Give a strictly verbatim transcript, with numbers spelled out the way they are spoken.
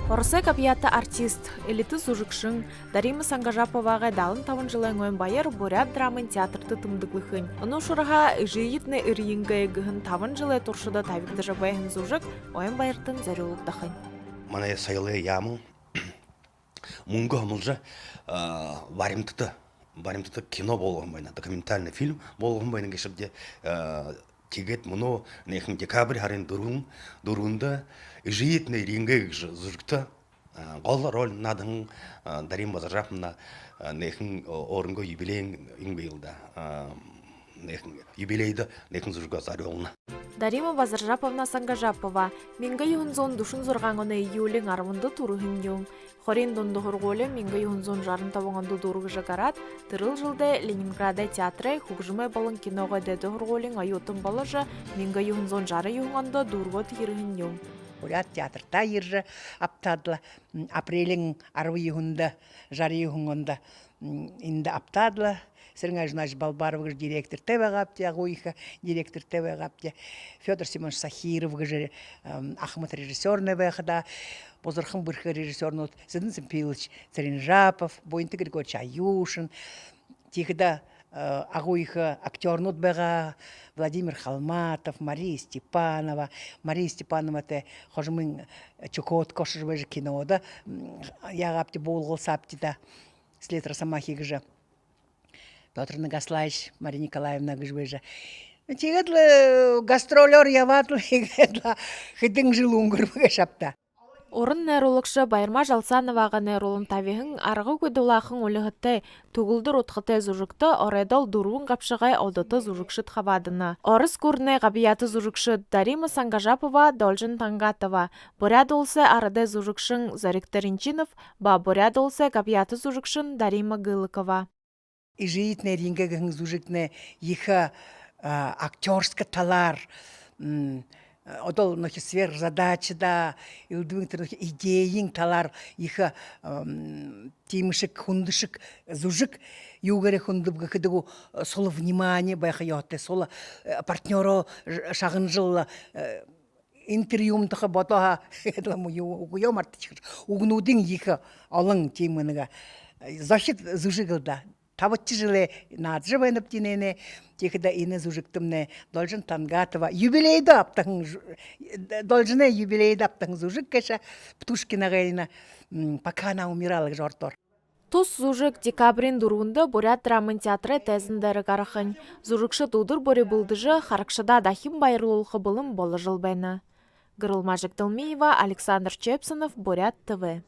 Оросой габьяата артист, элитэ зүжэгшэн Дарима Сангажаповагай далан табан жэлэй ойн баяр Буряад драмын театрта тэмдэглэхэнь. Энэ ушарһаа «Эжыетнай эрьенгэ» гэһэн табан жэлэй туршада табигдажа байһан зүжэг ойн баяртань зорюулагдахань. Манай соёлой яаман мүнгэ хомолжо, а, баримтата, баримтата кино болгоһон байна, документальный фильм болгоһон байна гээшэбди. А, тиигээд мүнөө энэхэн декабрь һарын дүрбэн, дүрбэндэ «Эжыетнай эрьенгэ» гэжэ зүжэгтэ, а, гол роль наадаһан, а, Дарима Базаржаповна, а, энэхэн, о-, өөрынгөө юбилейн юм гээл даа. А, энэхэн юбилейдэ энэхэн зүжэгөө зорюулна. Дарима Базаржаповна Сангажапова мянга юһэн зуун дүшэн зургаан оной июлиин арбанда түрэһэн юм. Хориин дунда һургуули мянга юһэн зуун жаран табан ондо дүүргэжэ гараад, тэрэл жэлдээ Ленинградай театрай хүгжэмэй болон киногой дээдэ һургуулиин оюутан боложо, мянга юһэн зуун жаран юһэн ондо дүүргээд ерэһэн юм. Буряад театртаа ерэжэ абтаад лэ, м, апрелиин арбан юһэндэ, жаран юһэн ондо, м, эндэ абтаад лэ, Сэрэн Айжинович Балбаров гэжэ директортай байгаабди, Агуу ехэ директортай байгаабди. Фёдор Семёнович Сахиров гэжэ, эм, ахамад режиссёрнай байхадаа, бузархан бэрхэ режиссёрнууд, Цыден Симпилович Цыренжапов, Буянто Григорьевич Аюшин. Тиихэдэ, э, агуу ехэ актёрнууд байгаа: Владимир Холматов, Мария Степанова. Мария Степановатай хожомынь Чукотка ошожо байжа, кинодо, м, яагаабди, буулгалсаабди даа. «След росомахи» гэжэ. Пётр Нагасалаевич, Мария Николаевна гэжэ байжа. Тиигээд лэ, э, гастролёор ябаад лэ, иигээд лэ хэдэн жэл үнгэрбэ гээшэ ааб даа. Уран найруулагша Баярма Жалсановагай найруулан табиһан аргагүй дулаахан үльһэтэй, түгэлдэр удхатай зүжэгтэ оройдоол дүрбэн габшагай одото зүжэгшэд хабаадана. Орос гүрэнэй габьяата зүжэгшэд Дарима Сангажапова, Должин Тангатова, Буряад Уласай арадай зүжэгшэн Зориг Даринчинов ба Буряад Уласай габьяата зүжэгшэн Дарима Гылыкова. «Эжыетнай эрьенгэ» гэһэн зүжэгнай ехэ, а, актёрска талаар, м, одоол нүгөө сверхзадача даа, элдэбын тэрэ нүгөө идейн талаар ехэ, м, тиимэшэг, хүндэшэг зүжэг. Юугээрээ хүндэб гэхэдэ, гү, сула внимание байха ёһотой, сула, э, партнёроо ш-, шагнажал, э, интервьюмнай тухай бодоо һаа, эдлэ муу юу, үгы юу мартачихаш. Үгэнүүдынь ехэ олон, тиимэ нэгэ, э, зохид зүжэг лэ даа. Табадахи жэлээ наадажа байнабди энээнээ. Тиихэдэ энэ зүжэгтэмнай Должин Тангатова юбилейдэ абтаһан зү-, Должинай юбилейдэ абтаһан зүжэг гээшэ, Птушкинагайна, м, «Пока она умирала» гэжэ ородоор. Тус зүжэг декабриин дүрбэндэ Буряад драмын театрай тайзан дээрэ гарахань. Зүжэгшэд үдэр бүри бэлдэжэ, харагшадаа дахин баярлуулха бэлэн боложол байна. Гэрэлма Жигдалмиева, Александр Чепсонов, Буряад ТВ.